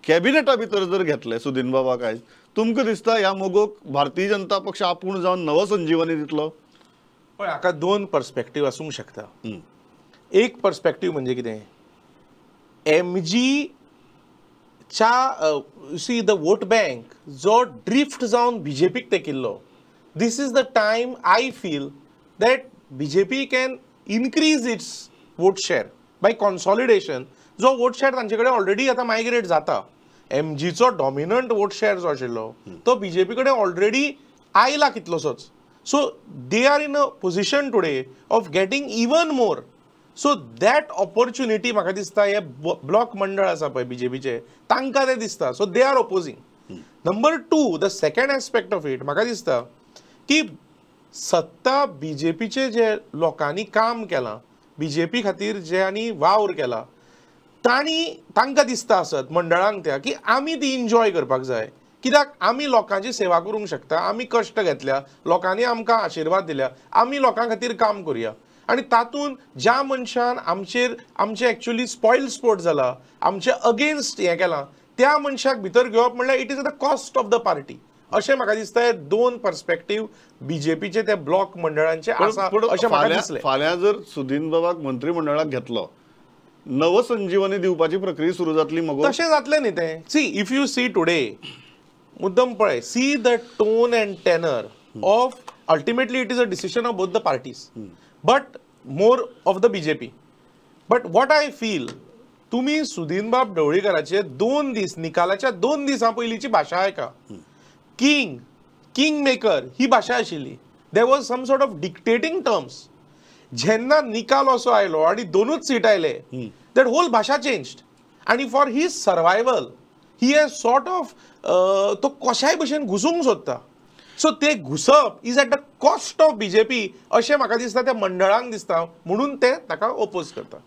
कॅबिनेटा भितर जर घेतले सुदीन बाबाक आयज तुमकां दिसता ह्या मोगोक भारतीय जनता पक्ष आपूण जावन नवसंजीवनी दितलो? पळय, हाका दोन पर्सपेक्टीव आसूंक शकता. एक पर्सपेक्टीव म्हणजे कितें, एमजी च्या सी the vote bank जो ड्रिफ्ट जावन बीजेपीक तेकिल्लो, this is the time I feel that BJP can increase its vote share by consolidation. जो वोट शेअर तांचे कडेन ऑलरेडी आतां मायग्रेट जाता, एमजीचो डॉमिनंट वोट शेअर जो आशिल्लो तो बीजेपी कडेन ऑलरेडी आयला कितलोसोच. So they are in a position today of getting even more. So that opportunity म्हाका दिसता हे ब्लॉक मंडळ आसा पळय बीजेपीचे तांकां तें दिसता. So they are opposing. Number two, the second aspect of it म्हाका दिसता की सत्ता बीजेपीचे जे लोकांनी काम केलां, बीजेपी खातीर जे आनी वावर केला, तांणी तांकां दिसता आसत मंडळांक त्या की आमी ती इन्जॉय करपाक जाय, कित्याक आमी लोकांची सेवा करूंक शकता, आमी कश्ट घेतल्या, लोकांनी आमकां आशिर्वाद दिल्या, आमी लोकां खातीर काम करुया. आनी तातूंत ज्या मनशान आमचेर आमचे एक्चुअली स्पॉयल स्पोर्ट जाला, आमचे अगेन्स्ट हें केलां, त्या मनशाक भितर घेवप म्हणल्यार it is at the cost of the party अशें म्हाका दिसता. हे दोन पर्सपेक्टीव बीजेपीचे ते ब्लॉक मंडळांचे आसा अशें म्हाका दिसलें. फाल्यां जर सुदीन बाबाक मंत्रिमंडळाक घेतलो, नवसंजीवनी दिवपाची प्रक्रिया सुरू जातली मगो? तशें जातलें न्ही तें. See if you see today, मुद्दम पळय, see the tone and tenor of ultimately it is a decision of both the parties, but more of the BJP. But what I feel, तुमी सुदीनबाब ढवळीकराचे 2 दीस निकालाच्या 2 दिसां पयलींची भाशा आयका, किंग किंग मेकर ही भाशा आशिल्ली. There was some sort of dictating terms. जेन्ना निकाल असो आयलो आनी 2च सीट आयले, that whole भाशा चेंज्ड. आनी for his survival he has sort of तो कशाय भशेन घुसूंक सोदता. सो ते घुसप is at the cost of BJP अशें म्हाका दिसता, त्या मंडळांक दिसता, म्हणून ते ताका ओपोज करता.